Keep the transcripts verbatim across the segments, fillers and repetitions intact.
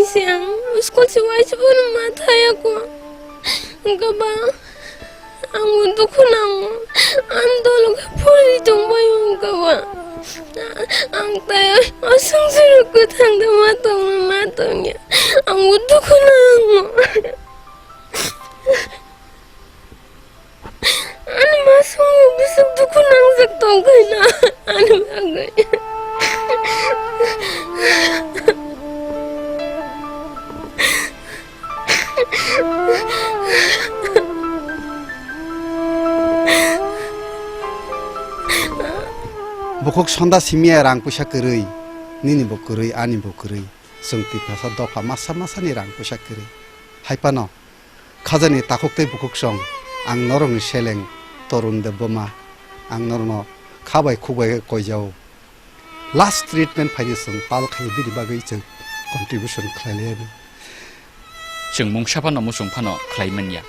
Siang school si waisa bono ma thaya ko. Hwnkhe ba ang dukhu nango. Ang dolo khe phuri tongbai hwnkhe ba. Ang tai o songsa rok kwthang da ma tongma ma tongya. Ang dukhu nango. Ani masung bwswk dukhu nangjak tongkhaina ani bagwi. Bukhuk sonda simiya rang puisa kwrwi, nini bo kwrwi, ani bo kwrwi. Chwng Tiprasa dopha masa masani rang puisa kwrwi. Hai phano khajani takhuk tei bukhuk song, ang norokni seleng Torun Debbarma, ang norokno kha bai khuk bai khe koijao. Last treatment phaidi chwng pal khai bini bagwi chwng contribution khlai laiyani. Chwng mungsa phano muchung phano khlai manya,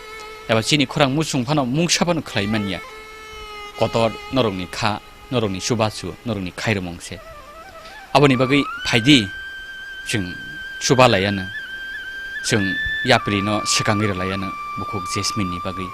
eba chini khorang muchung phano mungsa phano khlai manya. Kotor norokni kha, norokni chubachu, norokni khairomung se. Aboni bagwi phaidi, chwng chuba laiyano, chwng yaprino swkangwi rwlaiyano bukhuk Jasmine ni bagwi.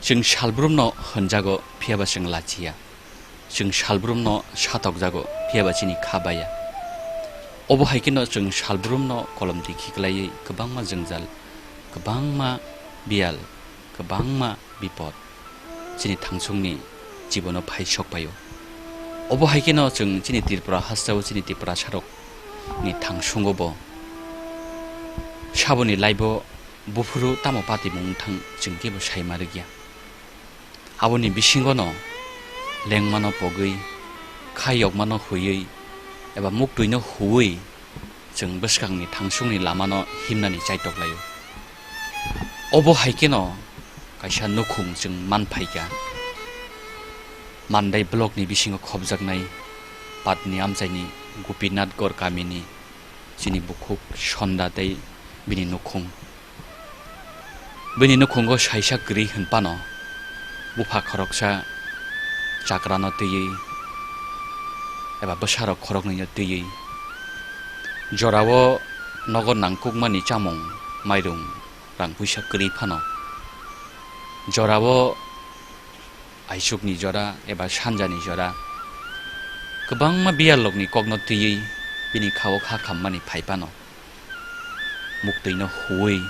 Chwng salbrumno hwnjago, phiya ba chwng lachiya. Chwng salbrumno satokjago, phiya ba chini kha baya. Obo hai kheno chwng salbrumno kolom di khiklaiwi kwbangma jwngjal, kwbangma biyal, kwbangma bipod chini thangsongni jibono phai sok paio. Obo hai kheno chwng chini Tripura hasteo chini Tiprasarokni thangsungo bo saboni laibo buphuru tamo patimung wngthang chwng kebo saima rwkya. Aboni bisingono lengmano pogwi, kha yokmano huiwi eba muktwino huwi chwng bwskangni thangsungni lamano himnani chaitok laio. Obo hai kheno kaisa nukhung chwng manphaikha. Mandai blockni bisingo khopjaknai Patni amchaini Gopinathgarh kamini chini bukhuk Sonda tei bini nukhung. Bini nukhungo saisa kwrwi hwn phano bupha khoroksa chakrano twiwi eba bwsarok khoroknwino twiwi jorao nogo nangkukmani chamung, mairung, rang puisa kwrwi phano jorao aisukni jora eba sanjani jora kwbangma biyarlokni kokno twiwi bini khao kha khammani phai phano muktwino huwi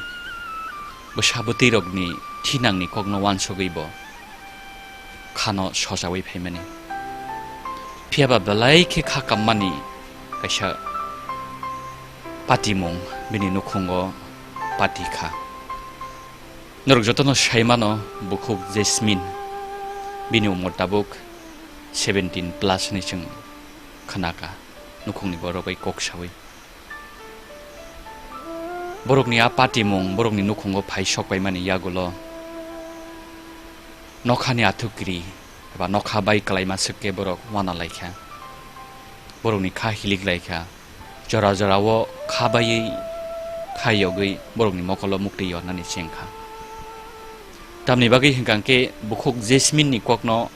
bwsa bwtwirokni thinangni kokno uansugwi bo khano sochawi phaimani. Phiyaba belai khe kha kammani kaisa patimung bini nukhungo pati kha. Norok jotono sai mano, bukhuk Jasmine, bini umor tabuk seventeen plus hinwi chwng khna kha, nukhungni borok bai kok saui. Borokni a patimung borokni nukhungo phai sok paimani yagulo nokhani athukiri eba nokha bai kwlaima swk khe borok uana lai kha, borokni kha hilik lai kha. Jora jorao kha baiwi kha yogwi borokni mokolo muktwi yornani cheng kha. Tamni bagwi hwnkha khe bukhuk Jasmine ni kokno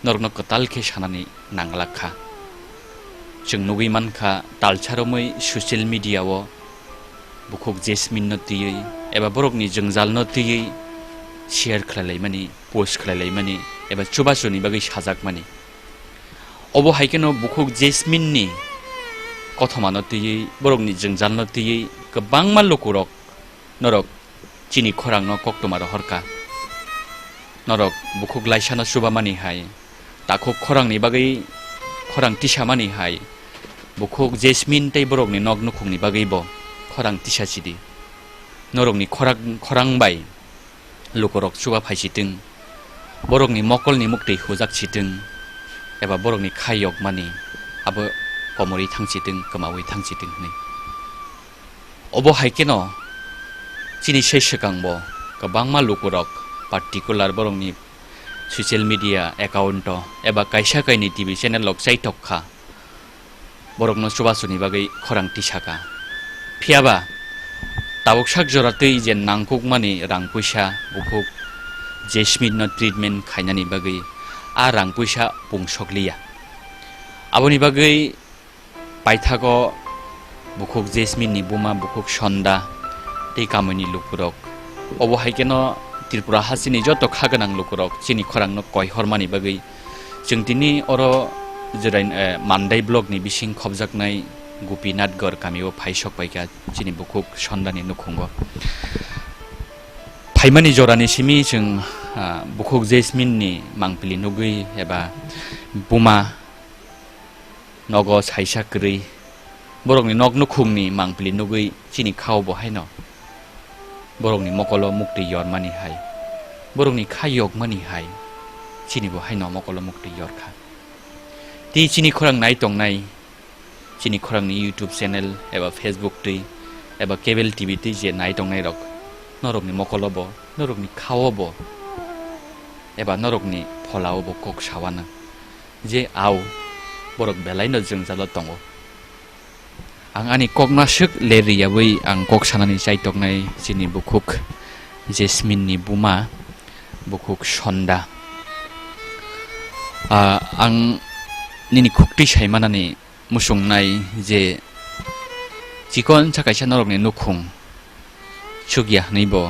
norokno kwtal khe sanani nanglak kha. Chwng nugwi man kha, talsa romwi social media o bukhuk Jasmine no twiwi eba borokni jwngjal no twiwi share khlai laimani, post khlai laimani eba chubachuni bagwi sajakmani. Obo hai kheno bukhuk Jasmine ni kothoma no twiwi, borokni jwngjal no twiwi kwbangma lukurok norok chini khorang no koktwma rohor kha. Norok bukhuk laisa no chubamani hai, takhuk khorang ni bagwi khorang tisamani hai, bukhuk Jasmine tei borokni nok nukhungni bagwi bo khorang tisa chidi. Norokni khorang, khorang bai lukurok chuba phai sitwng, borokni mokolni muktwi hujak sitwng, eba borokni kha yokmani abo komorwi thang sitwng, kwmaui thang sitwng hwnwi. Obo hai kheno chini sei swkangbo kwbangma lukurok, particular borokni social media account o eba kaisa kainwi T V channel rok chaitok kha. Borokno chubachuni bagwi khorang tisaka. Phiyaba tabuk sak jora twi je nangkukmani rang puisa bukhuk Jasmine no treatment khainani bagwi a rang puisa pungsokliya. Aboni bagwi paithago bukhuk Jasmine ni buma bukhuk Sonda tei kamini lukurok, obo hai kheno Tripura hasteni joto kha gwnang lukurok chini khorangno koi hormani bagwi chwng tini oro Jirai, eh, Mandai block ni bising khobjaknai Gopinathgarh kamio phai sok paikha chini bukhuk Sondani nukhungo. Phaimani jorani simi chwng, ah, bukhuk Jasmine ni mangpili nugwi eba buma nogo saisa kwrwi, borokni nok nukhungni mangpili nugwi chini khao bo haino borokni mokolo muktwi yormani hai, borokni kha yokmani hai, chini bo haino mokolo muktwi yorkha. Tei chini khorang nai tongnai, chini khorangni YouTube channel eba Facebook twi eba cable T V twi je nai tongnai rok, norokni mokolo bo, norokni khao bo eba norokni pholao bo kok sawana je, au, borok belaino jwngjalo tongo. Ang ani kokno aswk ler riyabwi ang kok sanani chaitoknai chini bukhuk Jasmine ni buma, bukhuk Sonda. Ah, ang nini khuktwi sai manani muchungnai je chikon sa kaisa norokni nukhung chukya hwnwi bo,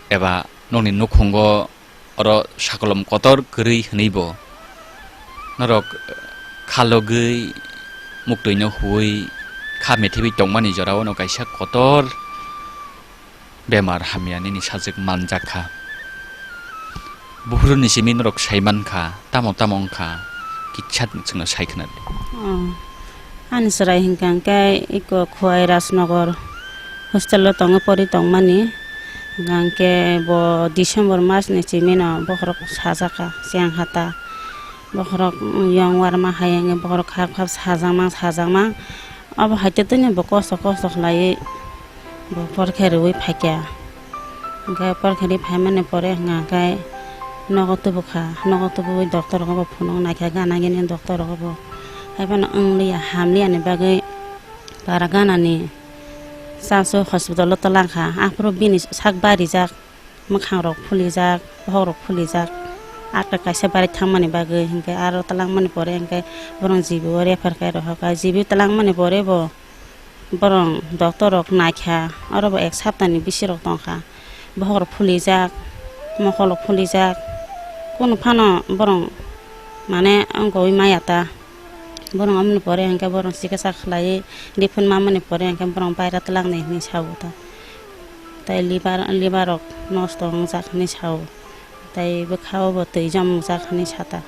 eba nokni nukhungo oro sakolom kotor kwrwi hwnwi bo norok khalogwi muktwino huwi kha methibwi tongmani jorao no kaisa kotor bemar hamya nini sajwk manjak kha. Buphuruni simi norok sai mankha, tamo tamo wngkha, kisa chwngno sai khna di. Oh. Ani chwrai hinkha hwnkhe iko Khowai Rajnagar hostel o tongo pori tongmani. Hinkha hwnkhe bo December mas ni simi no bokhorok sajaka, cheng hata. Bokhorok yong warma hai wngwi bokhorok khap khap sajakma sajakma. Obo hai khe tini bo kosto kosto khlaiwi bo porkhe rwui phaikha. Hwnkhe porkhe rwui phaimani pore hwnkha khe nogo tubukha, nogo tubui doctor rogo bo phunuk naikha, gana gini doctor rogo bo. Haiphano wngliya, hamliyani bagwi para ganani Changsoi hospital o twlangkha, aphuru bini sak barijak. Mwkhangrok phulijak, bokhorok phulijak, aka kaisa barit thangmani bagwi, hinkhe aro twlangmani pore hinkhe borok G B o refer khai rohorkha. G B o twlangmani pore bo borok doctor rok naikha, oro bo ek saptani bisirok tongkha, bokhorok phulijak, mokolrok phulijak, kunu phano borok mane wngwi maya ta. Borok amoni pore hinkhe borok chikitsa khlaiwi riphun mamani pore hinkhe borok baira twlangnai hinwi sao ta. Tai liver, liver rok nosto wngjak hinwi sao. Tai bwkha o bo twi jom wngjak hinwi sata.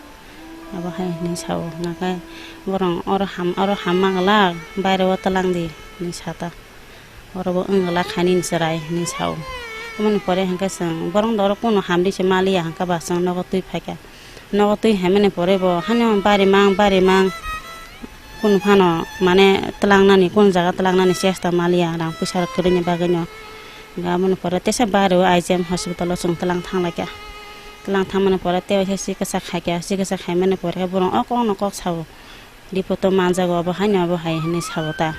Abo hai hinwi sao. Hinkhe borok oro ham, oro hamma glak, baira o twlangdi hinwi sata. Oro bo wng glak khainwi chwrai hinwi sao. Amoni pore hinkhe chwng borok no oro kunu hamdi se maliya hinkhe ba chwng nogo twi phaikha. Nogo twi haimani pore bo haino barimang barimang kunu phano mane twlangnani, kunu jaga twlangnani chesta maliya rang puisa rok kwrwini bagwino. Hinkhe amoni pore teisa bario I G M hospital o chwng twlang thanglaikha. Twlang thangmani pore tei waisa chikitsa khaikha, chikitsa khaimani pore borok o kokno kok sao. Report o manjago, obo haino obo hai hinwi sao ta.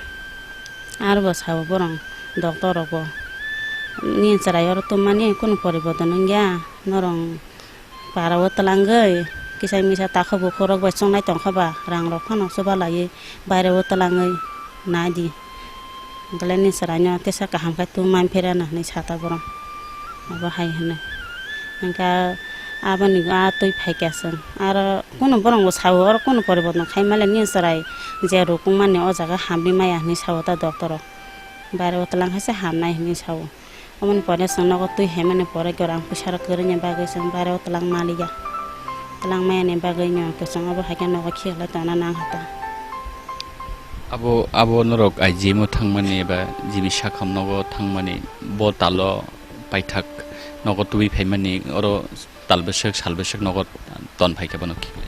Aro bo sao borok doctor rok bo, "Nini chwrai oro tongmani kunu poriborton wngya, norok para o twlangwi kisa misa takhuk bukhuk rok bai chongnai tongkha ba, rang rok phano chuba laiwi baire o twlangwi nai di." Belai ni chwraino tesa kaham khe tong man pherana hinwi sa ta borok. Abo hai hwnwi. Hinkhe aboni a twi phaikha chwng. Aro kunu borok bo sao, oro kunu poriborton khai male nini chwrai je rukung mani o jaga hambi maya hinwi sao ta doctor rok. Baire o twlang khe se hamnai hinwi sao. Omoni pore chwng nogo twi haimani pore gorang puisa rok kwrwini bagwi chwng baire o twlang maliya. Twlang mayani bagwino kwchwng obo hai khe nogo khiklai tongna nang kha ta. Abo, abo norok I G M o thangmani eba G B sakham nogo thangmani, bo talo paithak nogo tubui phaimani, oro tal bwswk, sal bwswk nogo ton phaikha bono khiklai.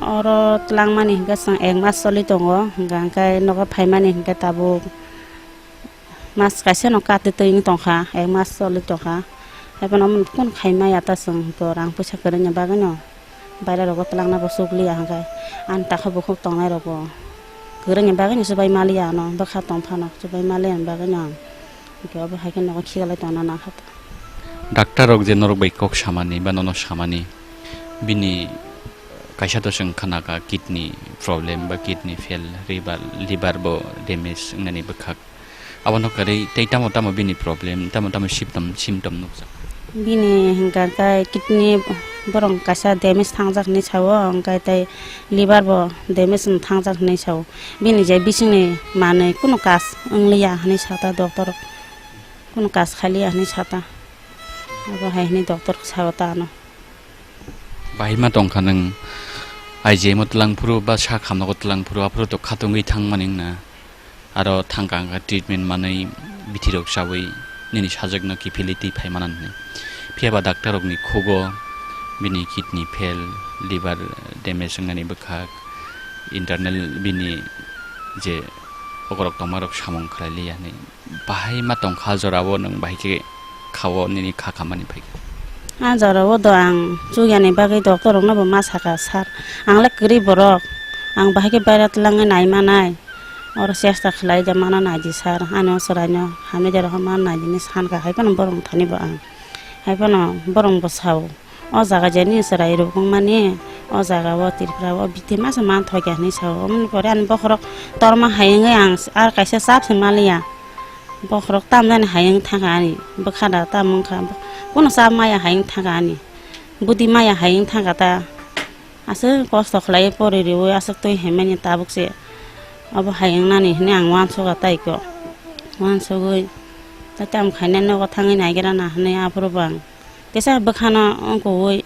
Oro twlangmani hinkhe chwng ek mas choli tongo, hinkhe nogo phaimani hinkhe tabuk mas kaisa no kati twi wng tongkha, ek mas choli tongkha. Haiphano omo kunu khai maya ta chwng to rang puisa kwrwini bagwino. Baire rogo twlangna bo chukliya hwnkhe. Ani takhuk bukhuk tongnai rogo kwrwini bagwino chubai maliya ano, bwkha tong phano chubai maliya bagwino ang hwnkhe obo hai khe nogo khiklai tongna nang kha ta. Doctor rok je norok bai kok samani ba nono samani, bini kaisa to chwng khna kha kidney problem ba kidney fail, liver, liver bo damage wngnani bwkhak. Abono kwrwi tei tamo tamo bini problem, tamo tamo symptom, symptom nukjak. Bini hinkha khe kidney borok kaisa damage thangjak hinwi sao, hinkhe tei liver bo damage thangjak hinwi sao. Bini je bisingni manwi kunu kaj wngliya hinwi sa ta doctor, kunu kaj khailiya hinwi sa ta. Abo hai hinwi doctor sao ta ano. Bahai ma tongkha nwng I G M o twlang phuru ba sak hamnago twlang phuru, aphuru to khatungwi thangmani wngna. Aro thangka hwnkha treatment manwi bithi rok chawi nini sajwk no kiphilwi twi phai mana hwnwi. Phiya ba doctor rok ni khugo bini kidney fail, liver damage wngnani bwkhak, internal bini je okorok tongma rok samung khlai liya hwnwi. Bahai ma tongkha jorao nwng bahai khe khao nini kha khamani phai khe. A jorao do ang chugyani bagwi doctor rokno bo ma sakha, "Sir, ang le kwrwi borok, ang bahai khe baira twlangwi nai manai, oro chesta khlai de mana nai di sir, ani o chwraino hamya de rohor ma nai di," hinwi sankha, hai phano borok thani bo ang, hai phano borok bo sao. O jaga je nini chwrai rukungmani, o jaga o Tripura o biti masa manthokya hinwi sao. Omoni pore ani bokhorok torma hai wngwi ang ar kaisa chap se maliya. Bokhorok tamjani hai wng thangkha ani, bwkha da tam wngkha, kunu chap maya hai wng thangkha ani, budi maya hai wng thangkha ta. Aswk kosto khlaiwi pori riwi aswk twi haimani tabuk se obo hai wngnani hinwi ang uansukha tei khe. Uansugwi tei tamo khainai nogo thangwi naigra na hinwi aphuru bo ang. Kisa bwkhano wng kuwi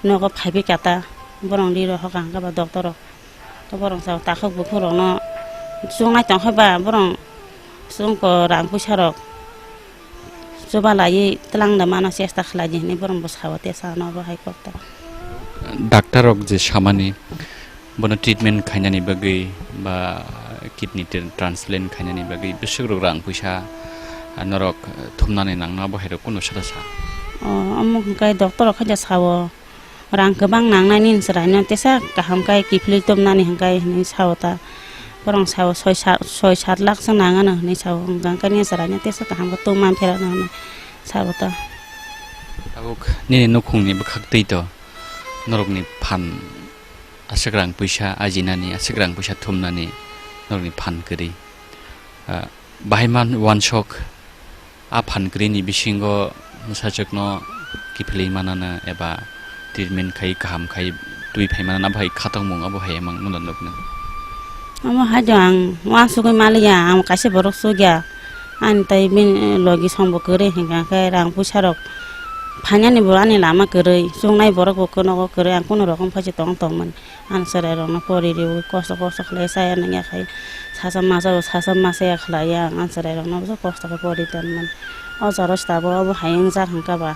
Nogo phaibi kata, borong riro hoka hwnkhe ba doctor rok. To borong sao takhuk bukhuk rokno chungnai tongkhe ba borong chwngko rang puisa rok chuba laiwi twlang da mano chesta khlai di hinwi borong bo sao tesa no bo hai kok ta. Doctor rok je samani bono treatment khainani bagwi ba kidney tran-, transplant khainani bagwi bwswk rok rang puisa, ah, norok thumnani nangna bo hai rok kunu sada sa. O, omo hwnkhe doctor rok khaja sao. Rang kwbang nangnai nini chwraino tesa kaham khe kiphilwi tubnani hwnkhe hinwi sao ta. Borong sao soi sa-, soi sat lakh se nangano hinwi sao, hwnkhe nini chwraino tesa kaham khe tubman pherano hinwi sao ta. Tabuk nini nukhungni bwkhak twi to norokni phan aswk rang puisa ajinani, aswk rang puisa thumnani norokni phan kwrwi. Ah, bahai man uansuk a phan kwrwini bisingo bwsajwkno kiphilwi manano eba treatment khai kaham khai twi phai manano abo hai khatokmung abo hai emang nuknai. Omo hai do ang uansugwi maliya, ang kaisa borok sugya. Ani tai bini logi songbo kwrwi hwnkha khe rang puisa rok phainani bo ani lama kwrwi, chungnai borok bo nogo kwrwi, ang kunu rokom khaisa tong tongmani. Ang chwrairokno pori riwi kosto kosto khlai chaya nangya khai sasa masa o sasa masa ya khlai ya ang chwrairokno bwsa kosto khe pori tonmani. O jora se tabuk obo hai wngjak hwnkha ba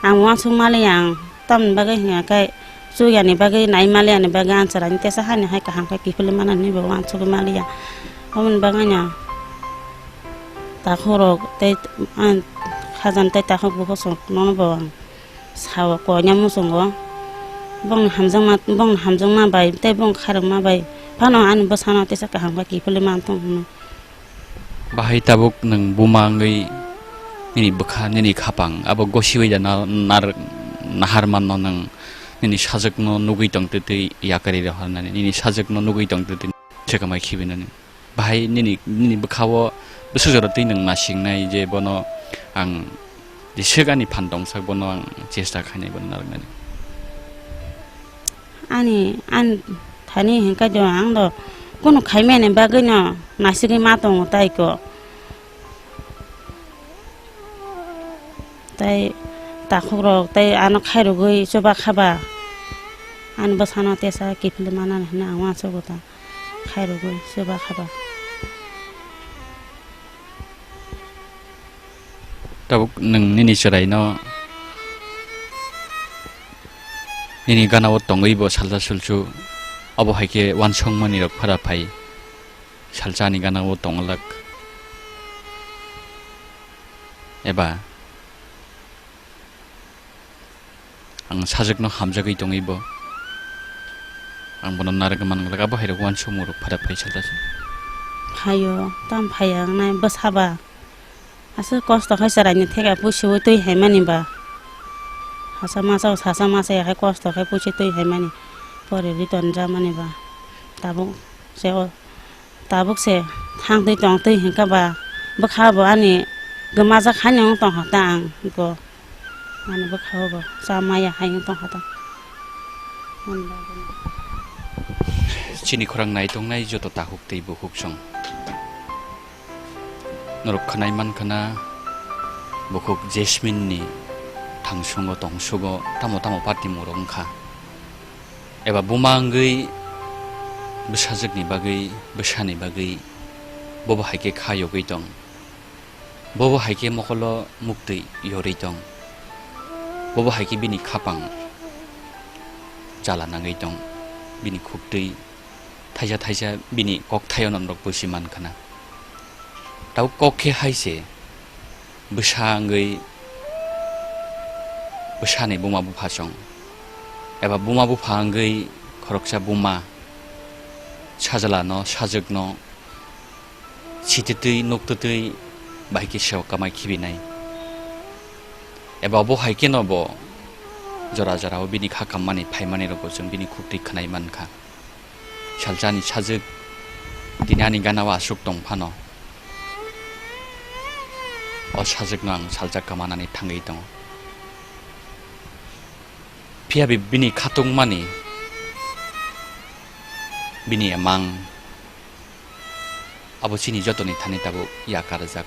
ang uansuk maliya ang tamni bagwi hwnkha khe chukyani bagwi nai maliya ni bagwi ang chwraini tesa hani hai kaham khe kiphilwi manani bo uansuk maliya. Oboni bagwi no takhuk rok tei ang khajan tei takhuk bukhuk song nono bo ang. Sao koina muchungo bongni hamjakma, bongni hamjakma bai tei bong khairokma bai phano ani bwsano tesa kaham khe kiphilwi mantong hwnwi. Bahai tabuk nwng buma wngwi nini bwkha, nini khapang abo gosiwi da na-, nar-, nahar manno nwng nini sajwkno nugwi tong twi twi yakarwi rohornani, nini sajwkno nugwi tong twi twi. Sekamai khibinani. Bahai nini, nini bwkhao bwswk jora twi nwng nasingnai je bono ang jeswk ani phan tongsak bono ang chesta khainai bono narwknani. Ani, ani thani hwnkhe do ang do kunu khaimani bagwino nasigwi ma tongo tai kho. Tai takhukrok tai ano khairogwi chuba khaba ani bwsano tesa kiphilwi manani hwnwi ang uansukgo ta. Khairogwi chuba khaba. Tabuk nwng nini chwraino nini ganao tongwi bo salsa sulsu obo hai khe uansukmani rok phara phai salsa ani ganao tongwlak eba Ang sajwkno hamjagwi tongwi bo. Ang bono narwk man glak, abo hai rok uansukmung rok phara phai salsa se. Phaio, tam phaiya wngnai bwsa ba. Aswk kosto khai chwraini theka pusiui twi hai mani ba. Hasa masa, sasa masa ya khai kosto khai pusi twi hai mani. Pore ri tonjak mani ba. Tabuk se o. Tabuk se thang twi tong twi hwnkha ba, bwkha bo ani gwmajak haino wng tongkha ta ang bo. Ani bwkha o bo cha maya hai wng tongkha ta. Ani bagwi no. Chini khorang naitongnai joto takhuk tei bukhuk chwng. Norok khwnai mankha na bukhuk Jasmine ni thangsungo tongsugo tamo tamo party mung rok wngkha. Eba buma wngwi bwsajwkni bagwi, bwsani bagwi bobo hai khe kha yogwi tong. Bobo hai khe mokolo muktwi yorwi tong. Bobo hai khe bini khapang chala nangwi tong. Bini khuktwi thaisa thaisa bini kokthaio norok busi mankha na. Tabuk kok khe hai se bwsa wngwi bwsani buma bupha chwng eba buma bupha wngwi khoroksa buma sajwlano, sajwkno sititwi, nuktwtwi bai khe sewa kamai khibinai. Eba bo hai kheno bo jora jorao bini kha kammani phaimani rokbo chwng bini khuktwi khwnai mankha. Salsa ni sajwk tini ani gana o aswk tong phano, o sajwk no ang salsa kamanani thangwi tongo. Phiya bi bini khatung mani, bini emang, abo chini jotoni thani tabuk yakarjak.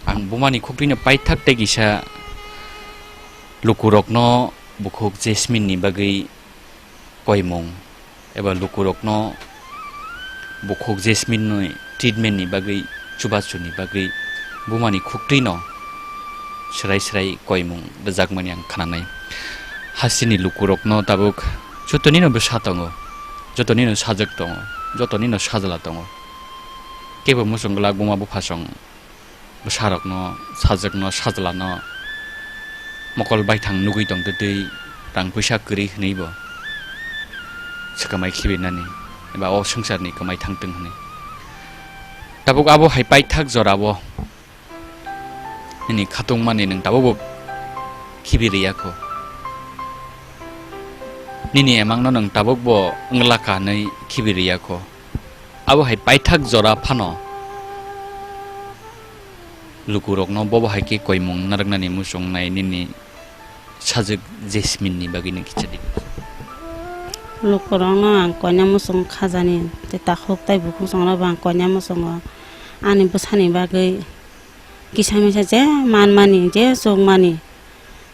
Ang bumani khuktwino paithak tei kisa lukurokno Bukhuk Jasmine ni bagwi koimung eba lukurokno bukhuk Jasmine ni treatment ni bagwi, chubachu ni bagwi bumani khuktwi no swrai swrai koimung rwjakmani ang khnanai. Hasteni lukurokno tabuk jotonino bwsa tongo, jotonino sajwk tongo, jotonino sajla tongo. Kebo muchung glak buma buphasong bwsarokno, sajwkno, sajlano mokol baithang nugwi tongtwtwi rang puisa kwrwi hwnwibo swkamai khibirnani eba o swngcharni kwmai thangtwng hwnwi. Tabuk abo hai paithak jorao nini khatungmani nwng tabukbo khibiriyakho. Nini emangno nwng tabukbo wngla ka hwnwi khibiriyakho. Abo hai paithak jora phano lukurokno bobo hai khe koimung narwknani muchungnai nini sajwk Jasmine ni bagwi nw kicha di. Lukurokno ang koina muchung khajani, tei takhuk tei bukhuk chongrokbo ang koina muchungo ani bwsani bagwi kisa misa je manmani, je chukmani,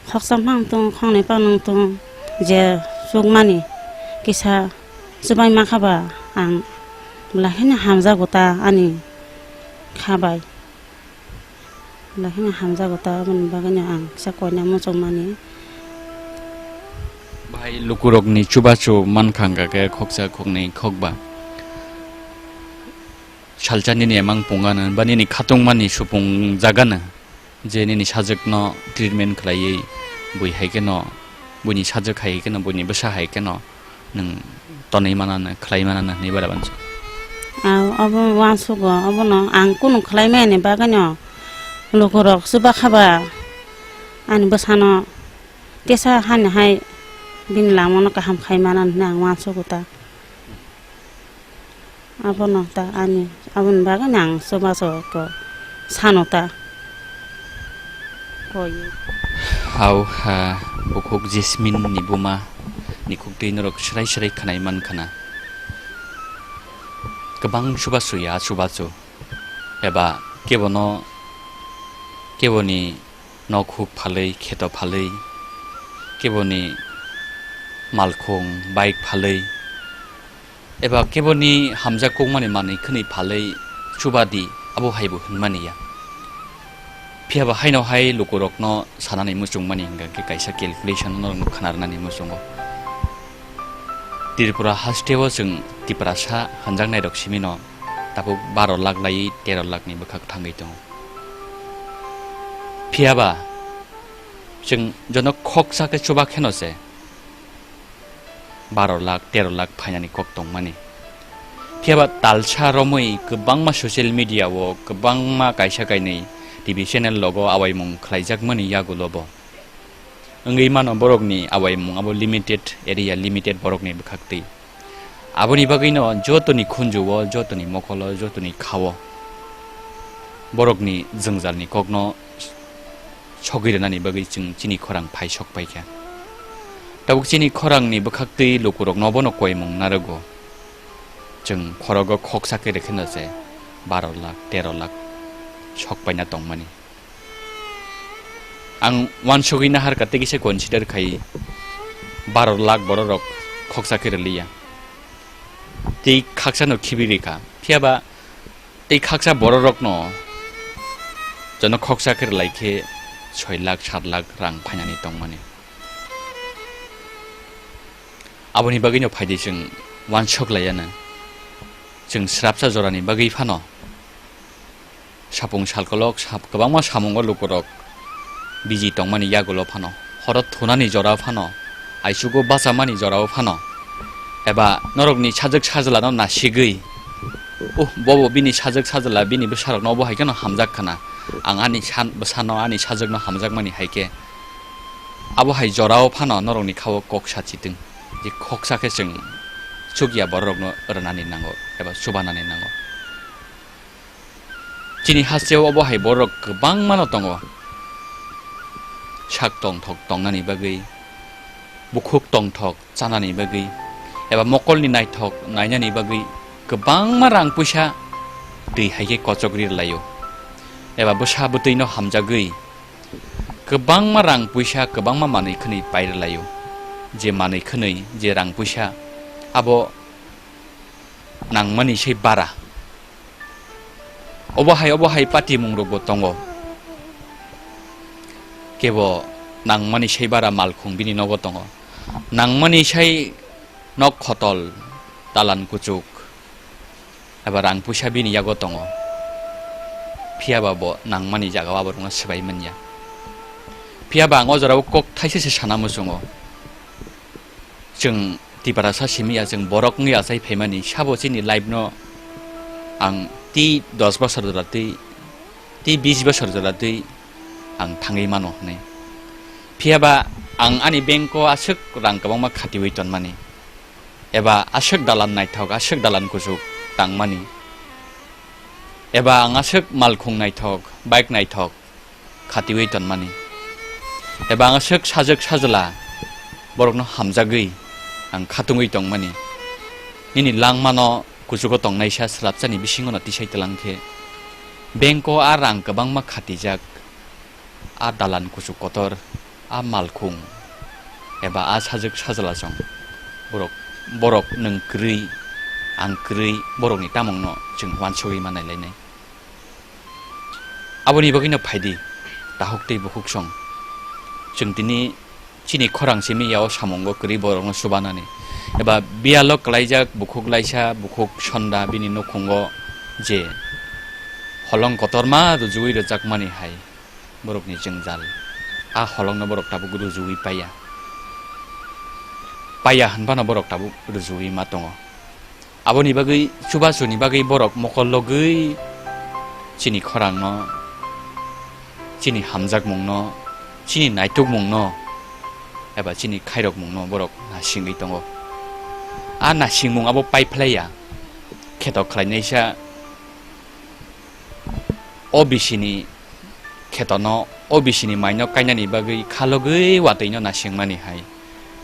khoksa phang tong, khoknwi phang tong, je chukmani kisa chubai mankha ba ang belai kheno hamjago ta ani kha bai. Belai kheno hamjago ta, aboni bagwino ang kisa koina muchungmani. Bahai lukurokni chubachu mankha hwnkha khe khoksa khoknwi khokba. Salsa nini emang pungano ba nini khatungmani supung jagano je nini sajwkno treatment khlaiwi bui hai kheno, buini sajwk hai kheno, buini bwsa hai kheno nwng tonwi manano, khlai manano hwnwi bada uansuk. Ang obo uansugo, obono ang kunu khlai mani bagwino lukurok chuba khaba ani bwsano tesa hani hai bini lamano kaham khai manano hwnwi ang uansugo ta. Abono ta ani, aboni bagwino ang chubachu ko sano ta. Koi. Hau ha, bukhuk Jasmine ni buma ni khuktwi norok swrai swrai khnai man khna. Kwbang chubachu ya chubachu. Eba kebono, keboni nok huk phalwi, kheto phalwi, keboni malkhung, bike phalwi, eba keboni hamjak kokmani manwi khwnwi phalwi chubadi, abo haibo hwnmani ya. Phiya ba haino hai lukurokno sanani muchungmani hwnkha khe kaisa calculation norokno khna rwnani muchungo. Tripura hasteo chwng Tiprasa hwnjaknairok simino tabuk baro lakh lai tero lakh ni bwkhak thangwi tongo. Phiya ba chwng jono khoksa khe chuba kheno se baro lakh, tero lakh phainani kok tongmani. Phiya ba talsa romwi kwbangma social media o kwbangma kaisa kainwi T V channel logo awaimung khlaijakmani yagulo bo. Wngwi mano borokni awaimung abo limited area, limited borokni bwkhaktwi. Aboni bagwino jotoni khunju-o, jotoni mokolo, jotoni kha-o borokni jwngjalni kokno sogwi rwnani bagwi chwng chini khorang phai sok paikha. Tabuk chini khorangni bwkhaktwi lukurokno bono koimung narwgo. Chwng khorogo khoksa khe rwkheno se baro lakh, tero lakh sok paina tongmani. Ang uansugwi naharkha tei kisa consider khai baro lakh bororok khoksa khe rwliya. Tei khaksano khibi rikha. Phiya ba tei khaksa bororokno jono khoksa khe rwlai khe soi lakh, sat lakh rang phainani tongmani. Aboni bagwino phaidi chwng uansuk laiya nang. Chwng srapsa jorani bagwi phano sapung salkolok sap-, kwbangma samungo lukurok biji tongmani yagulo phano, horo thunani jora phano, aisugo bachamani jorao phano, eba norokni sajwk sajlano nasigwi, "Uh, bobo bini sajwk sajla, bini bwsarokno obo hai kheno hamjak khna, ang ani san-, bwsano, ani sajwkno hamjakmani hai khe." Abo hai jorao phano norokni khao kok sachitwng, je khoksa khe chwng chukya bororokno rwnani nango eba chubanani nango. Chini hasteo obo hai bororok kwbangmano tongo. Sak tongthok tongnani bagwi, bukhuk tongthok chanani bagwi, eba mokolni naithok nainani bagwi kwbangma rang puisa twi hai khe kochok ri rwlaio. Eba bwsa bwtwino hamjagwi kwbangma rang puisa, kwbangma manwi khwnwi pairwlaio. Je manwi khwnwi, je rang puisa, abo nangmani sai bara. Obo hai, obo hai patimung rokbo tongo. Kebo nangmani sai bara malkhung bini nogo tongo. Nangmani sai nok khotol, dalan kuchuk, eba rang puisa bini yago tongo. Phiya ba bo nangmani jaga o aborokno swbai manya. Phiya ba ang o jora o kok thaisa se sana muchungo. Chwng Tiprasa simi ya, chwng borok wngwi achai phaimani, sabo chini life no ang tei dos bosor jora tei, tei bis bosor jora tei ang thangwi mano hwnwi. Phiya ba ang ani bank o aswk rang kwbangma khatiwi tonmani, eba aswk dalan naithok, aswk dalan kuchuk tangmani, eba ang aswk malkhung naithok, bike naithok khatiwi tonmani, eba ang aswk sajwk sajla borokno hamjagwi ang khatungwi tongmani, nini langmano kuchugo tongnaisa swlapchani bisingono tisai tlang khe, bank o a rang kwbangma khatijak, a dalan kuchuk kotor, a malkhung, eba a sajwk sajla chong, borok, borok nwng kwrwi, ang kwrwi, borokni tamungno chwng uansugwi ma nailainai. Aboni bagwino phaidi, takhuk tei bukhuk song. Chwng tini chini khorang simi ya o samungo kwrwi borokno chubanani. Eba biyalo kwlaijak bukhuk laisa, bukhuk sonda bini nukhungo je holong kotorma rujuwi rwjakmani hai borokni jwngjal. A holongno borok tabuk rujuwi paiya. Paiya hwnphano borok tabuk rujuwi ma tongo. Aboni bagwi chubachuni bagwi borok mokol logwi chini khorangno, chini hamjakmungno, chini naitukmungno eba chini khairokmungno borok nasingwi tongo. A nasingmung abo paiphlaiya, kheto khlainaisa O B C ni khetono, O B C ni maino kainani bagwi khalogwi watwino nasingmani hai.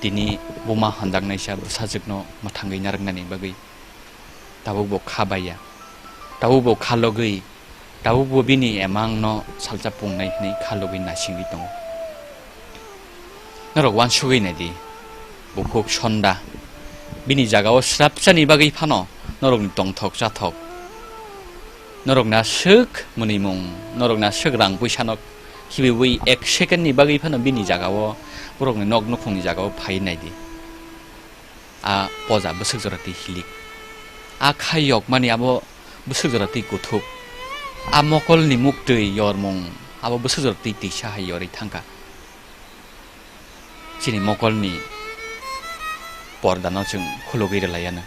Tini buma hanjaknaisa bwsajwkno mwthangwi narwknani bagwi tabukbo kha baiya. Tabukbo khalogwi, tabukbo bini emangno salsa pungnai hwnwi khalogwi nasingwi tongo. Norok uansugwi naidi, bukhuk sonda. Bini jagao srapsani bagwi phano norokni tongthok chathok, norokni aswk mwnwimung, norokni aswk rang puisano khibiwi ek second ni bagwi phano bini jagao, borokni nok nukhungni jagao phai naidi. A poja bwswk jora twi hilik. A khai yokmani abo bwswk jora twi kuthuk. A mokolni muktwi yormung abo bwswk jora twi twisa hai yorwi thangkha. Chini mokolni pordano chwng khulugwi rwlaiya no.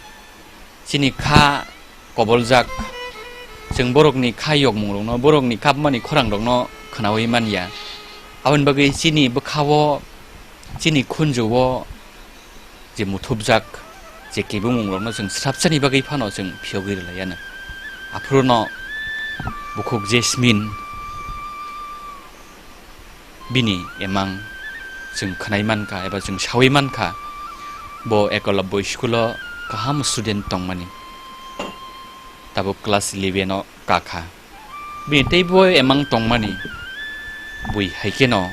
Chini kha koboljak, chwng borokni kha yokmungrokno, borokni kapmani khorangrokno khwnawi manya. Aboni bagwi chini bwkhao, chini khunjuo je muthubjak, je kebumungrokno chwng srapsani bagwi phano chwng phiyogwi rwlaiya no. Aphuru no bukhuk Jasmine bini emang chwng khwnai mankha eba chwng sawi mankha, bo Ekolobbo school o kaham student tongmani, tabuk class eleven o kakha. Bini teibo emang tongmani, bui hai kheno,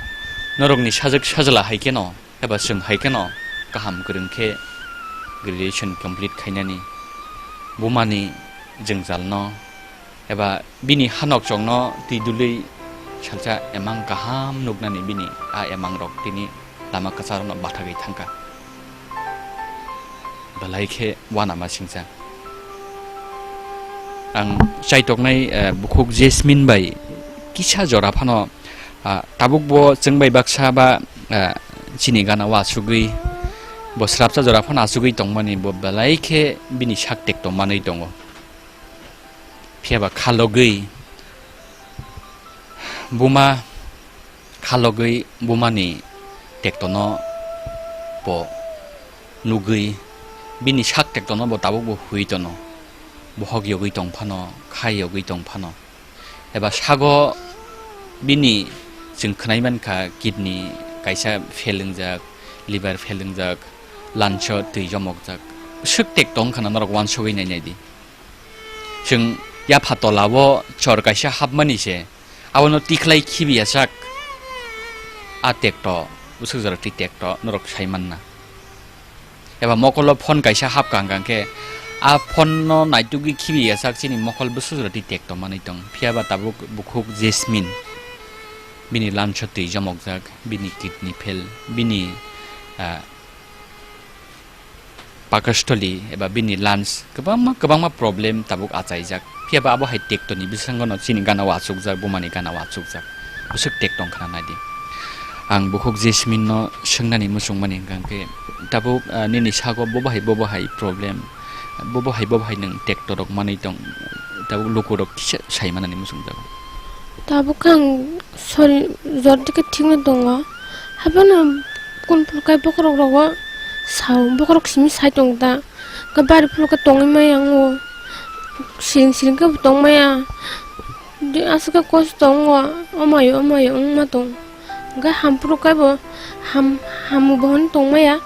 norokni sajwk sajla hai kheno, eba chwng hai kheno kaham kwrwng khe graduation complete khainani, bumani jwngjalno eba bini hanok chongno twi dului salsa emang kaham nuknani bini a emangrok tini lama kwcharokno bathagwi thangkha. Belai khe uanama singcha. Ang chaitoknai, eh, bukhuk Jasmine bai kisa jora phano, ah, tabukbo chwng bai baksa ba, ah, chini gana o achugwi, bo srapsa jora phano achugwi tongmani, bo belai khe bini sak tekto manwi tongo. Phiya ba khalogwi buma khalogwi bumani tektono bo nugwi, bini sak tektono bo tabukbo hui tono. Bohok yogwi tong phano, khai yogwi tong phano, eba sago bini chwng khwnai mankha kidney kaisa fail wngjak, liver fail wngjak, lungs o twi jomokjak. Swk tekto wngkha na norok uansugwi nainai di. Chwng yapha tola o chor kaisa hapmani se, abono tikhlai khibiya sak. a tekto, bwswk jora twi tekto norok sai manna. Eba mokolo phone kaisa hapkha hwnkha khe a phone no naitugwi khibi ya sak chini mokol bwswk jora twi tekto manwi tong. Phiya ba tabuk bukhuk Jasmine bini lungs o twi jomokjak, bini kidney fail, bini, ah, pakastholi eba bini lungs kwbangma, kwbangma problem tabuk achaijak. Phiya ba abo hai tekto ni bwskango no chini gana o achukjak, buma ni gana o achukjak. Bwswk tekto wngkha na nai di. Ang bukhuk Jasmine no swngnani muchung mani hwnkha khe tabuk, ah, nini sago bo bahai, bo bahai problem, bo bahai, bo bahai nwng tekto rok manwi tong, tabuk luku rok kisa sai manani muchung jago. Tabuk ang sori jor dike thik no tongo. Haphano kun phuru kai bokhorok rogo sao, bokhorok simi sai tong ta. Ka bari phuru ka tongwi maya ang o. Siring siring khe bo tong maya. Di aswk khe kosto wngo, omayo, omayo wngma tong. Hwnkhe hamphuru khe bo ham, hamu bo hwn tong maya.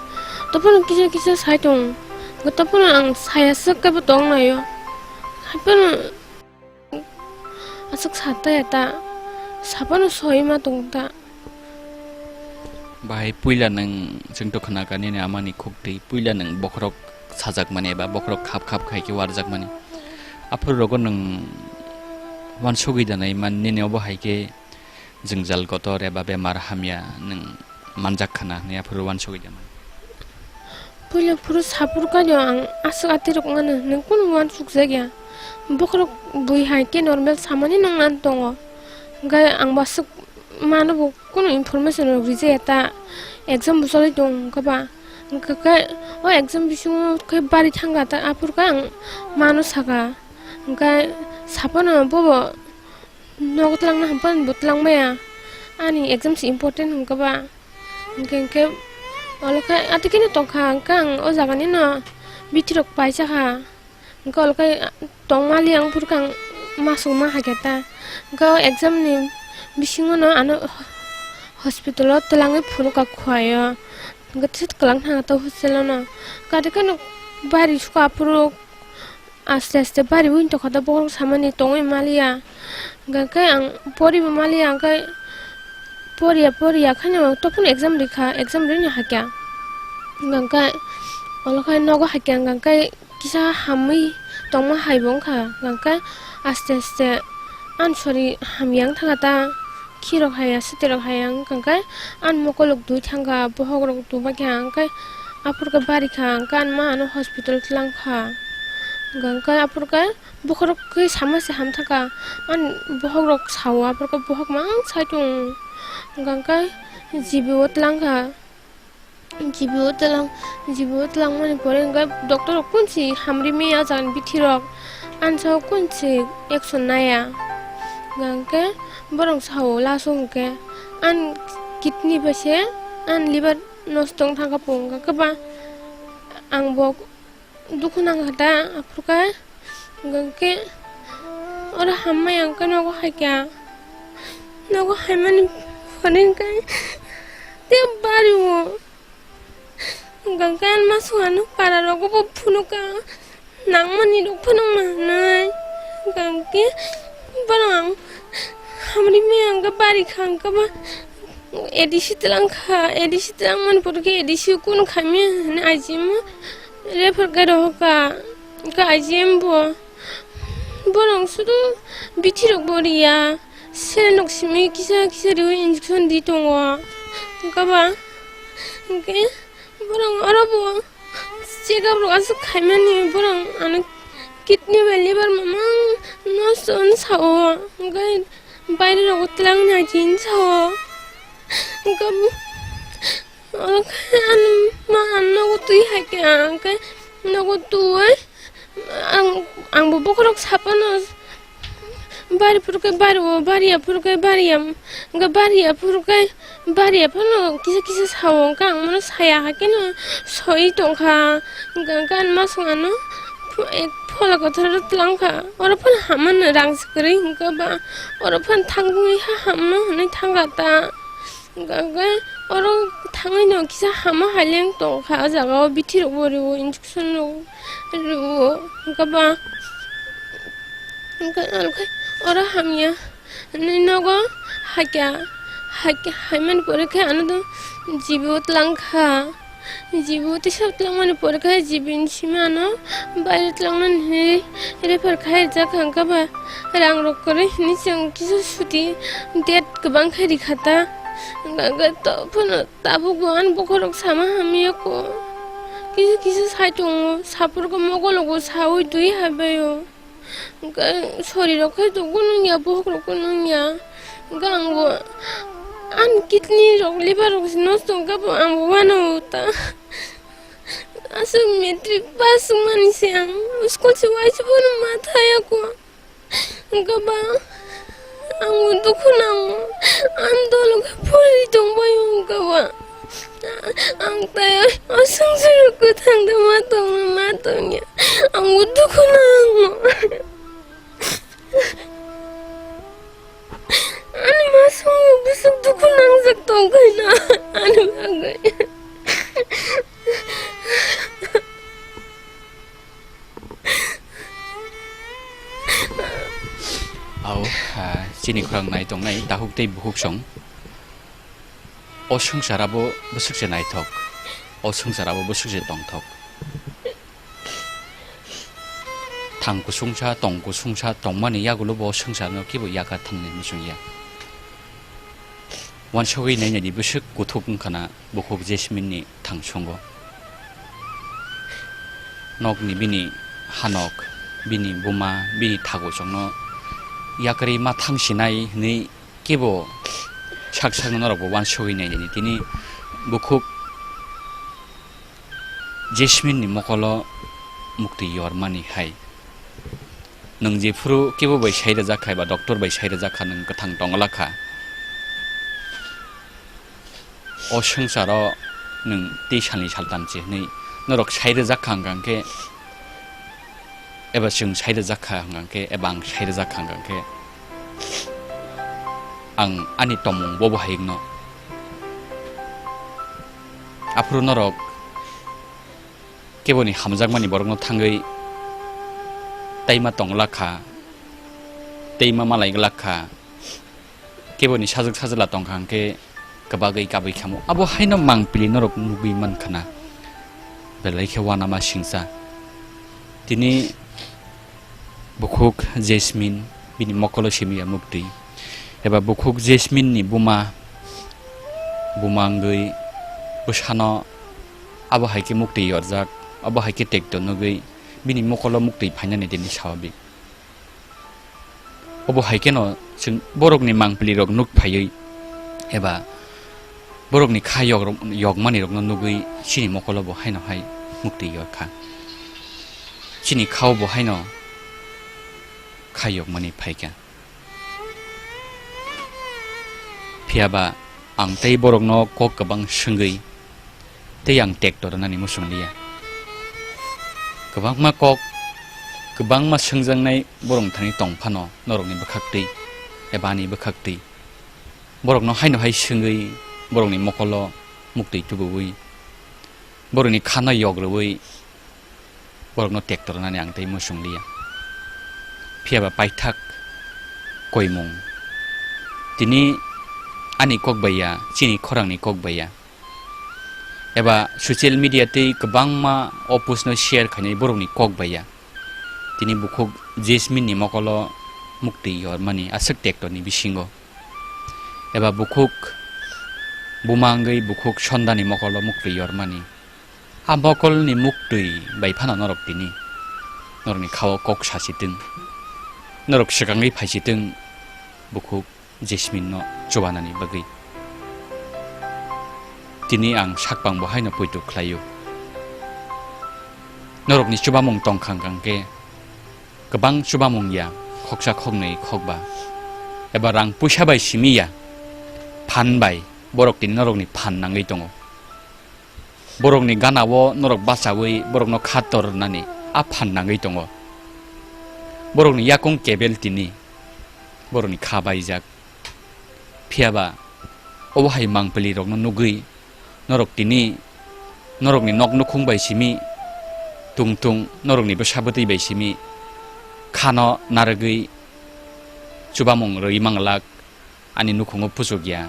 Tophano kisa kisa sai tong. Hwnkhe tophano ang saya swk khe bo tong naio. Haphano aswk sa taya ta, saphano soi ma tong ta. Bahai puila nwng chwng to khna ka nini amani khuk twi, puila nwng bokhorok sajak mani eba bokhorok khap khap khai khe warjak mani. Aphuru rogo nwng wansugwi da nai man nini obo hai khe jwngjal kotor eba bemar hamya nwng manjak khana hwnwi aphuru wansugwi da mani. Puila phuru saphuru kano ang aswk atirok mano nwng kunu wansukjak ya. Bokhorok bui hai khe normal samani nang nan tongo. Hwnkhe ang bo aswk mano bo kunu information rok rijaya ta exam bo choli tong hwnkhe ba. Hwnkhe khe o exam bisingo khe bari thangkha ta aphuru khe ang mano saka. Hwnkhe saphano bobo nogo twlangna hamphan bo twlang maya. Ani exam se important hwnkhe ba. Hwnkhe hwnkhe olo khe ati kheno tongkha hwnkhe ang o jaga nino bithi rok paisa kha. Hwnkhe olo khe tongmali ang phuru khe ang masuk ma hakhe ta. Hwnkhe o exam ni bisingo no ano hospital o twlangwi phunukha khuaio. Hwnkhe thik kwlwng thangkha ta hostel o no. Kati kheno bari sukha aphuru aste aste bari wng tongkha ta bokhorok samani tongwi maliya. Hwnkhe ang poribo maliya hwnkhe poriya poriya kheno tophano exam rikha, exam rini hakya. Hwnkhe olo khe nogo hakya hwnkhe kisa hamwi tongma hai bo wngkha, hwnkhe aste aste ansori hamya wng thangkha ta, khirok haya, sutirok haya wngkha, hwnkhe ani mokolok dui thangkha, bohokrok dubakha, hwnkhe aphuru khe barikha, hwnkhe ani ma ano hospital twlangkha, hwnkhe aphuru khe bokhorok khe sama se hamthangkha, ani bohokrok sao, aphuru khe bohok mang sai tong, hwnkhe G B o twlangkha. G B o twlang, G B o twlangmani pore hwnkhe doctor rok kunsi hamri maya o jaga ni bithi rok, ani sao kunsi action naya. Hwnkhe borok sao last o hwnkhe ani kidney bai se ani liver nosto wng thangkha po hwnkhe ba ang bo dukhu nangkha ta, aphuru khe hwnkhe oro hamya hwnkhe nogo haikha, nogo haimani pore hwnkhe tei bari o hwnkhe ani masuk ano para rogo bo phunukha nangmani rok phunukma hinwi hwnkhe borok ang hamri maya hwnkhe bari kha hwnkhe ba A D C twlang kha, A D C twlang mani pore khe A D C kunu khaimya hinwi I G M o refer khe rohor kha. Hwnkhe I G M bo borok sudu bithi rok bo riya, saline rok simi kisa kisa riwi injection di tongo. Hwnkhe ba hwnkhe borok oro bo check up rok aswk khaimani borok ano kidney bai liver mamang nosto wng sao, hwnkhe baire rogo twlang nai hinwi sao. Hwnkhe oro khe ano ma ang nogo twi hai khe ang khe nogo twi ang, ang bo bokhorok saphano bari phuru khe bari o, bari ya phuru khe bari ya, hwnkhe bari ya phuru khe bari ya phano kisa kisa sao, hwnkhe ang bono saya hakhe no soi tongkha, hwnkhe ang masuk ano phola kothoro twlang kha, oro phano hamano rang se kwrwi, hwnkhe ba oro phano thangwi ha hamno hinwi thangkha ta. Hwnkhe oro thangwi no kisa hama haileng tongkha, o jaga o bithi rok bo rio, injection rok rio, hwnkhe ba hwnkhe oro hamya hinwi nogo hakya Hai, haimani pore khe ano do jibo tlang kha. Jibo tisa tlangmani pore khe jibini simi ano baire tlangnani hinwi refer khai rijak kha, wngkha ba rang rok kwrwi hinwi chwng kisa suti date kwbang khe ri kha ta. Wngkha khe to phano tabuk bo ani bokhorok sama hamya ko. Kisa kisa sai tongo, saphuru khe mokologo saui twi hai bai o. Hwnkhe sorirok khe tongkhe nung ya, bokhorok khe nung ya. Hwnkhe ang bo ani kidney rok, liver rok se nosto wngkha bo, ang bo uanao ta. Aswk matric pass wngmani se ang school se uaisa bono ma thaya kho. Hwnkhe ba ang bo dukhu nango. Ang dolo khe phuri tongbai hwnkhe ba. Ang tai o swngcharo kwthang da ma tongno ma tongya. Ang bo dukhu nango. Ani ma songo bwswk dukhu nangjak tongkhaina ani bagwi. Au, ha, chini khorang nai tongnai, takhuk tei bukhuk song. O swngchar abo bwswk se naithok, o swngchar abo bwswk se tongthok. Thang kusungsa, tong kusungsa tongmani yagulo bo swngcharno kibo yakar thangnai muchungya. Wansugwi nainani bwswk kuthuk wngkhana bukhuk Jasmine-ni thangsungo. Nokni bini hanok, bini buma, bini thago chongno yakarwi ma thangsinai hwnwi kebo sak sakno norokbo wansugwi nainani tini bukhuk Jasmine-ni mokolo muktwi yormani hai. Nwng jephuru kebo bai sai rwjak kha eba doctor bai sai rwjak kha, nwng kwthang tongla kha. O swngcharo nwng tei salni saltam se hwnwi norok sai rwjak kha hwnkha khe, eba chwng sai rwjak kha hwnkha khe, eba ang sai rwjak kha hwnkha khe, ang ani tongmung bobo hai wngno. Aphuru norok keboni hamjakmani borokno thangwi tei ma tongla kha, tei ma malai glak kha, keboni sajwk sajwla tongkha hwnkhe kwbagwi kabwi khamo. Abo haino mangpili norok nugwi mankha na, belai khe uanama singcha. Tini bukhuk Jasmine bini mokolo simiya muktwi, eba bukhuk Jasmine-ni buma, buma wngwi bwsano abo hai khe muktwi yorjak, abo hai khe tekto nugwi bini mokolo muktwi phainani tini sawabi. Obo hai kheno chwng borokni mangpilirok nuk phaiwi eba borokni kha yok-, yokmanirokno nugwi chini mokolo bo haino hai muktwi yorkha. Chini khao bo haino kha yokmani phaikha. Phiya ba ang tei borokno kok kwbang swngwi tei ang tekto rwnani muchung liya. Kwbangma kok, kwbangma swngjaknai borokni thani tong phano norokni bwkhaktwi eba ani bwkhaktwi. Borokno haino hai swngwi borokni mokolo muktwi tubuwi, borokni khano yok rwui borokno tekto rwnani ang tei muchung liya. Phiya ba paithak koimung. Tini ani kok bai ya, chini khorangni kok bai ya. Eba social media tei kwbangma o post no share khainai borokni kok bai ya. Tini bukhuk Jasmine ni mokolo muktwi yormani aswk tekto ni bisingo. Eba bukhuk buma wngwi bukhuk Sonda ni mokolo muktwi yormani. A mokolni muktwi bai phano norok tini norokni khao kok sachitwng, norok swkangwi phaichitwng bukhuk Jasmine no chubanani bagwi. Tini ang sakpang bo haino poito khlaio. Norokni chubamung tongkha hwnkha hwnkhe kwbang chubamung ya, khoksa khoknwi khokba eba rang puisa bai simi ya, phan bai borok tini norokni phan nangwi tongo. Borokni gana-o norok bachaui borokno kha tor rwnani a phan nangwi tongo. Borokni yakung kebel tini borokni kha baijak. Phiya ba obo hai mangpili rokno nugwi norok tini norokni nok nukhung bai simi, tung tung norokni bwsa bwtwi bai simi khano narwgwi chubamung rwui manglak. Ani nukhungo puchuk ya,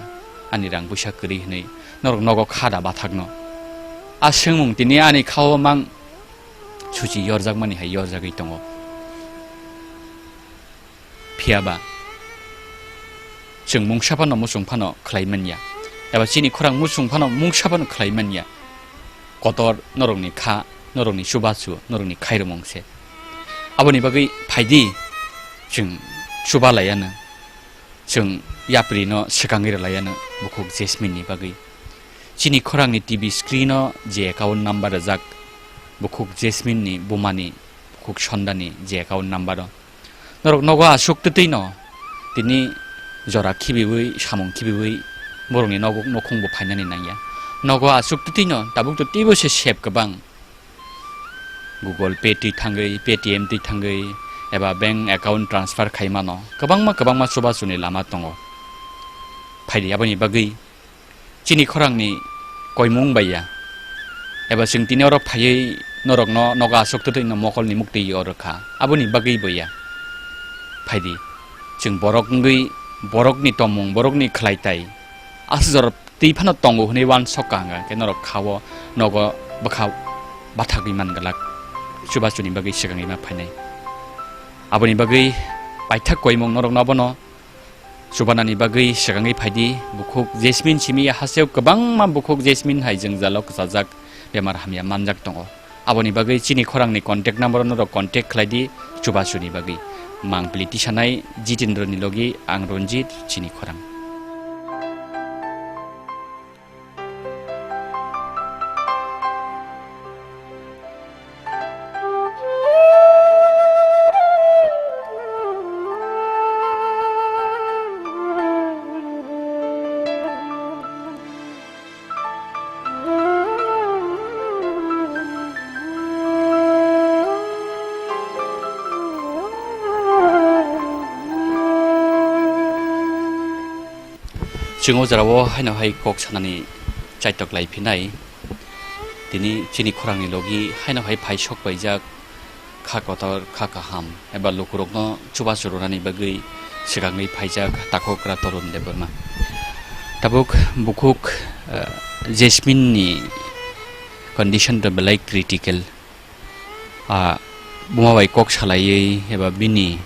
ani rang puisa kwrwi hwnwi norok nogo kha da bathakno. A swngmung tini ani khao mang suchi yorjakmani hai yorjagwi tongo. Phiya ba chwng mungsa phano muchung phano khlai man ya, eba chini khorang muchung phano mungsa phano khlai man ya. Kotor norokni kha, norokni chubachu, norokni khairokmung se. Aboni bagwi phaidi chwng chuba laiya no, chwng yapri no swkangwi rwlaiya no bukhuk Jasmine ni bagwi. Chini khorangni T V screen o je account number rijak, bukhuk Jasmine ni bumani, bukhuk Sonda ni je account number o. Norok nogo aswk twtwi no tini jora khibiwi, samung khibiwi borokni nogo, nokhung bo phainani nangya. Nogo aswk twtwi no tabuk to teibo se sep kwbang. Google Pay twi thangwi, Paytm twi thangwi, eba bank account transfer khai mano. Kwbangma, kwbangma chubachu ni lama tongo. Phaidi aboni bagwi chini khorangni koimung bai ya, eba chwng tini oro phaiwi norokno nogo aswk twtwi no mokolni muktwi oro kha, aboni bagwi bo ya. Phaidi, chwng borok wngwi borokni tongmung, borokni khlai tai aswk jora twi phano tongo hwnwi uansuk ka hwnka khe norok kha-o nogo bwkha bathagwi man glak, chubachuni bagwi swkangwi ma phainai. Aboni bagwi paithak koimung norokno abono chubanani bagwi swkangwi phaidi, bukhuk Jasmine simi hasteo kwbangma bukhuk Jasmine hai jwngjalo kwchajak, bemar hamya manjak tongo. Aboni bagwi chini khorangni contact number-o norok contact khlai di, chubachuni bagwi. Mangpili tisanai Jitendra ni logi ang Ranjit, chini khorang. Chwng o jora o haino hai kok sanani chaitok lai phinai. Tini chini khorangni logi haino hai phai sok paijak, kha kotor, kha kaham, eba lukurokno chubachu rwnani bagwi swkangwi phaijak takhukra Torun Debbarma. Tabuk bukhuk, eh, Jasmine ni condition to belai critical. Ah, buma bai kok salaiwi eba bini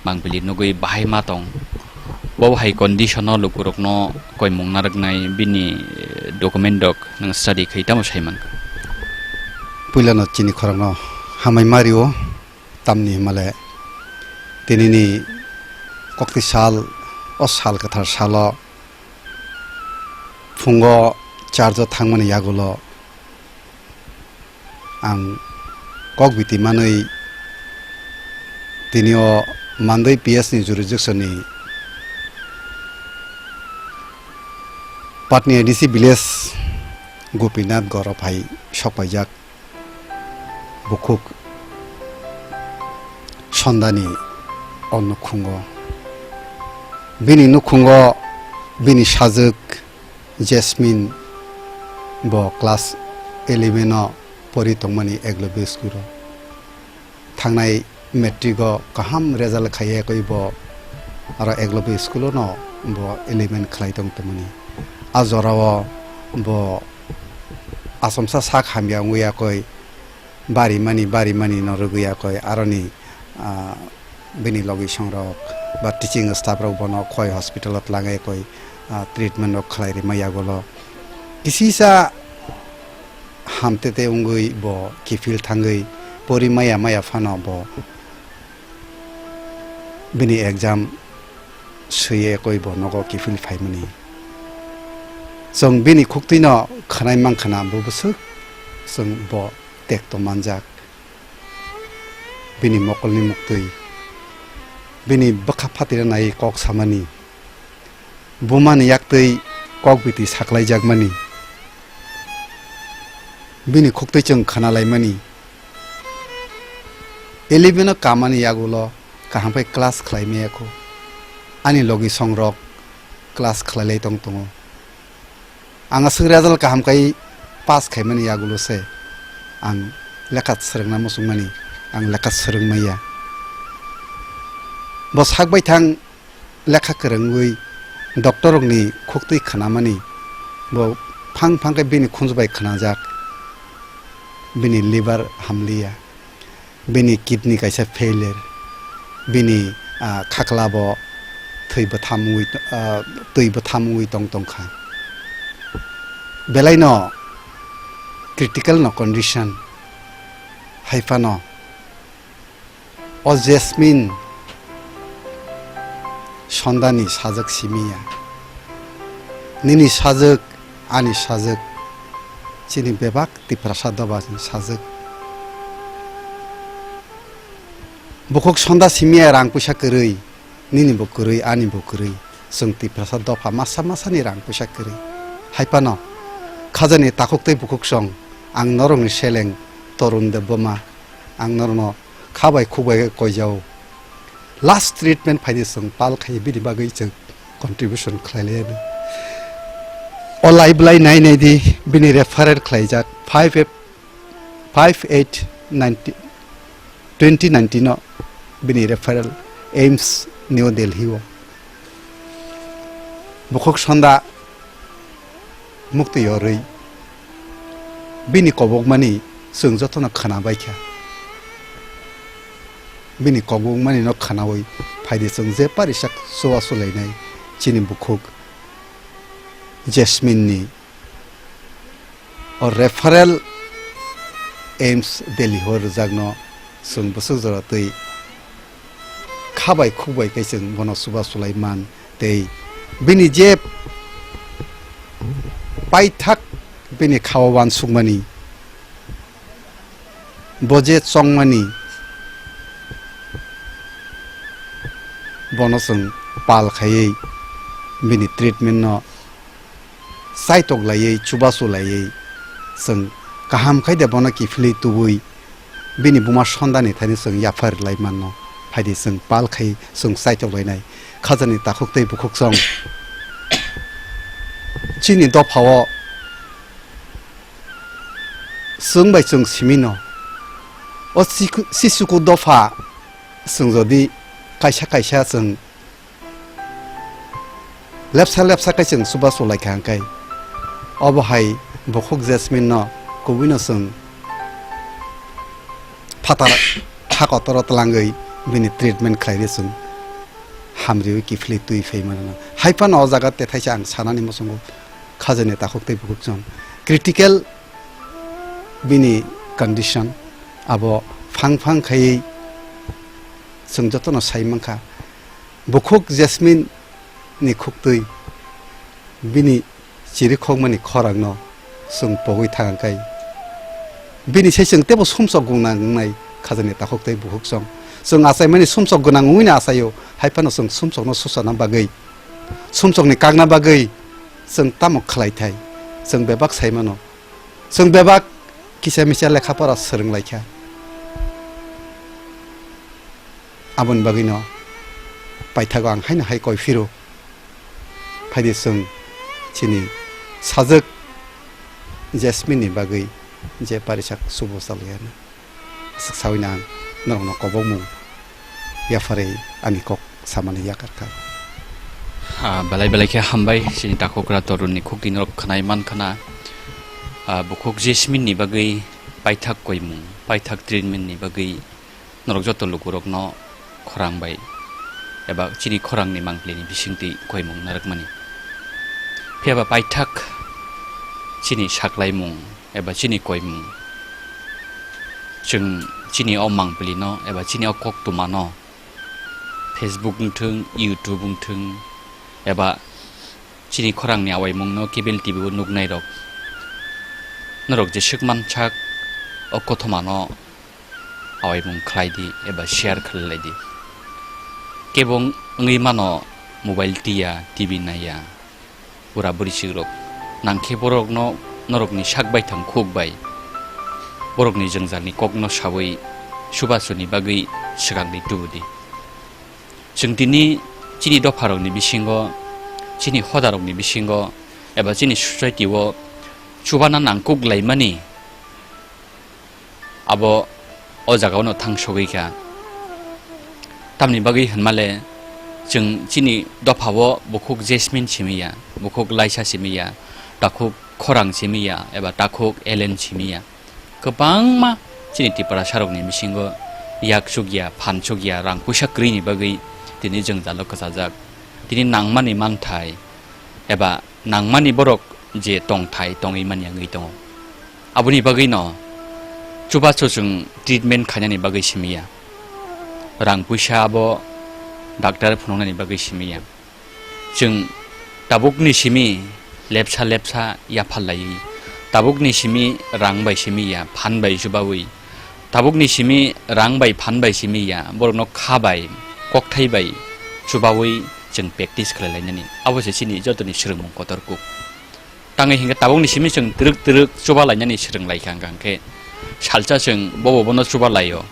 mangpili nugwi bahai ma tong. Bo hai condition o lukurokno koimung narwknai bini, eh, document rok nwng study khai tamo sai mankha? Puilano chini khorokno hamai ma rio, tamni hwnmale tinini kokti sal, o sal kwthar salo phungo charge o thangmani yagulo ang kok biti manwi tini o Mandwi P S ni jurisdiction ni Patni A D C village Gopinath Goro phai sokpaijak bukhuk Sondani o nukhungo. Bini nukhungo bini sajwk Jasmine bo class eleven o pori tongmani Eglobi school o. Thangnai matric o kaham result khaiya koi bo aro Eglobi school o no bo eleven khlai tong tongmani. A jora o bo achomsa sak hamya wngwi ya koi, bari mani, bari mani no rwgwi ya koi, aroni, ah, bini logi songrok ba teaching staff rok bono khoi hospital o twlang ya koi, ah, treatment rok khlai rima yagulo. Kisisa hamtete wngwi bo kiphil thangwi pori maya maya phano bo bini exam swiye koi bo nogo kiphil phaimani. Chwng bini khuktwino khwnai mankha na bo bwswk chwng bo tekto manjak. Bini mokolni muktwi, bini bwkha phatira nai kok samani, bumani yaktwi kok biti saklaijakmani, bini khuktwi chwng khwnalaimani. Eleven o kamani yagulo kaham khe class khlai maya kho. Ani logi songrok class khlailai tong tongo. Ang aswk result kaham kai pass khaimani yagulo se ang lekha swrwngna muchungmani, ang lekha swrwngmaya. Bo sak baithang lekha kwrwngwi Doctor rokni khuktwi khnamani bo phang phang khe bini khunju bai khnajak, bini liver hamliya, bini kidney kaisa failure, bini, ah, khaklabo thwi bwtham wngwi, ah, twi bwtham wngwi tong tongkha. Belaino critical no condition, hai phano o Jasmine Sondani sajwk simi ya. Nini sajwk, ani sajwk, chini bebak Tiprasa dobani sajwk. Bukhuk Sonda simi ya rang puisa kwrwi, nini bo kwrwi, ani bo kwrwi. Chwng Tiprasa dopha masa masani rang puisa kwrwi. Hai phano khajani takhuk tei bukhuk song, ang norokni seleng Torun Debbarma, ang norokno kha bai khuk bai koijao. Last treatment phaidi chwng pal khai bini bagwi chwng contribution khlai lai. O lai belai nai nai di bini referral khlaijak five F, five eight nineteen, twenty nineteen o bini referral AIIMS New Delhi o. Bukhuk Sonda muktwi yorwi bini kobokmani chwng jotono khwna baikha. Bini kobokmani no khwnawi phaidi chwng je parisak chubachu lainai chini bukhuk Jasmine ni o referral AIIMS Delhi o rwjakno chwng bwswk jora twi kha bai khuk bai khe chwng bono chubachu lai man tei bini je paithak bini kha o uansukmani, bo je chongmani, bono chwng pal khaiwi bini treatment no chaitok laiwi, chubachu laiwi, chwng kaham khai de bono kiphilwi tubui, bini buma Sondani thani chwng yapha rwlai manno. Phaidi chwng pal khai chwng chaitok lainai. Khajani takhuk tei bukhuk chwng chini dopha o chwng bai chwng simi no. O siku-, sisuku dopha chwng jodi kaisa kaisa chwng lepsa lepsa khe chwng chubachu lai kha hwnkhe, obo hai bukhuk Jasmine no kubui no chwng phatar ha kotor o twlangwi bini treatment khlai rw chwng hamriwi kiphilwi twi phai mano. Hai phano o jaga tei thaisa ang sanani muchungo khajani takhuk tei bukhuk chwng critical bini condition abo phang phang khaiwi chwng jotono sai mankha. Bukhuk Jasmine ni khuktwi bini chirikhokmani khorangno chwng pogwi thang kai. Bini sai chwng teibo sumsok gwnang wngnai khajani takhuk tei bukhuk chwng. Chwng achaimani sumsok gwnang wngwino achaio, hai phano chwng sumsokno suchana bagwi, sumsokni kakna bagwi chwng tamo khlai thai? Chwng bebak sai mano. Chwng bebak kisa misa lekha pora swrwng lai kha. Aboni bagwino paithago ang haino hai koi phiro. Phaidi chwng chini sajwk Jasmine ni bagwi je parisak chubachu lai ya na. Aswk saui no ang norokno kobokmung yapharwi ani kok samani yakar kha. Ah, belai belai khe hambai chini takhukra Torun ni khukti norok khwnai man khna. Ah, bukhuk Jasmine ni bagwi paithak koimung, paithak treatment ni bagwi norok joto lukurokno khorang bai eba chini khorang ni mangpili ni bisingtwi koimung narwkmani. Phiya ba paithak chini saklaimung eba chini koimung. Chwng chini o mangpili no eba chini o koktwma no Facebook wngthwng, YouTube wngthwng eba chini khorang ni awaimung no cable T V o nuknai rok, norok jeswk mansak o kothoma no awaimung khlai di eba share khlai lai di. Kebo wng-, wngwi mano mobile tiya, T V naiya, bura bwrwi swk rok. Nangkhe borok no norok ni sak baithang khuk bai borok ni jwngjal ni kok no saui chubachu ni bagwi swkang di tubu di. Chwng tini chini dopha rok ni bisingo, chini hoda rok ni bisingo eba chini society o chubana nangkuk laimani abo o jaga o no thang sogwi kha. Tamni bagwi hwnmale Chwng chini dophao bukhuk Jasmine simi ya, bukhuk Laisa simi ya, takhuk Khorang simi ya, eba takhuk Ellen simi ya. Kwbangma chini Tiprasarokni bisingo yak chukya, phan chukya, rang puisa kwrwini bagwi tini jwngjalo kwchajak. Tini nangmani manthai eba nangmani borok je tongthai tongwi manya wngwi tongo. Aboni bagwino chubachu chwng treatment khainani bagwi simi ya. Rang puisa abo doctor phunuknani bagwi simi ya. Chwng tabukni simi lepsa lepsa yaphar laiwi, tabukni simi rang bai simi ya, phan bai chubawi, tabukni simi rang bai phan bai simi ya, borokno kha bai, kokthai bai chubawi chwng practice khlai lainani. Abo se chini jotoni swrwngmung kotor kuk. Tangwi hinkhe tabukni simi chwng twrwk twrwk chuba lainani swrwng lai kha, hwnkha hwnkhe salsa chwng bobo bono chuba laio.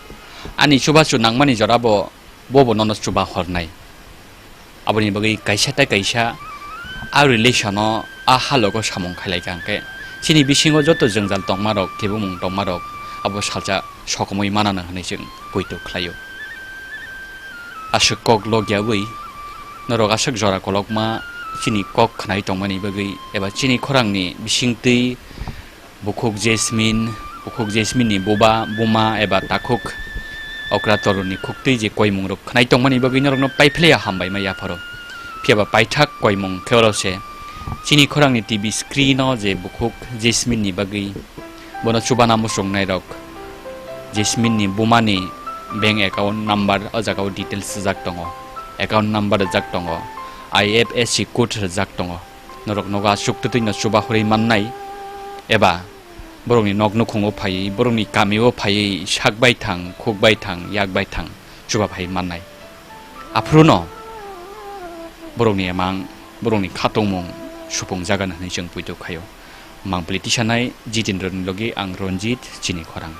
Ani chubachu nangmani jora bo, bobo nono chuba hornai. Aboni bagwi kaisa tei kaisa a relation-o, a halogo samung khailai kha hwnkhe, chini bisingo joto jwngjal tongmarok, kebumung tongmarok, abo salsa sokomwi manano hwnwi chwng poito khlaio. Aswk kok logyawi norok aswk jora kolokma chini kok khnai tongmani bagwi eba chini khorangni bisingtwi bukhuk Jasmine, bukhuk Jasmine ni buba, buma eba takhuk okra toruni khuktwi je koimungrok khnai tongmani bagwi norokno paiphlaiya hambai ma yapharo. Phiyaba paithak koimung khe oro se chini khorangni T V screen-o je bukhuk Jasmine ni bagwi bono chubana muchungnairok, Jasmine ni bumani bank account number o jaga o details rijak tongo, account number rijak tongo, I F S C code rijak tongo. Norok nogo aswk twtwi no chuba hurwi mannai, eba borokni nok nukhungo phaiwi, borokni kamio phaiwi sak bai thang, khuk bai thang, yak bai thang chuba phaiwi mannai. Aphuru no borokni emang, borokni khatungmung supung jaga hwnwi chwng poito khaio. Mangpili tisanai Jitendra ni logi ang Ranjit chini khorang.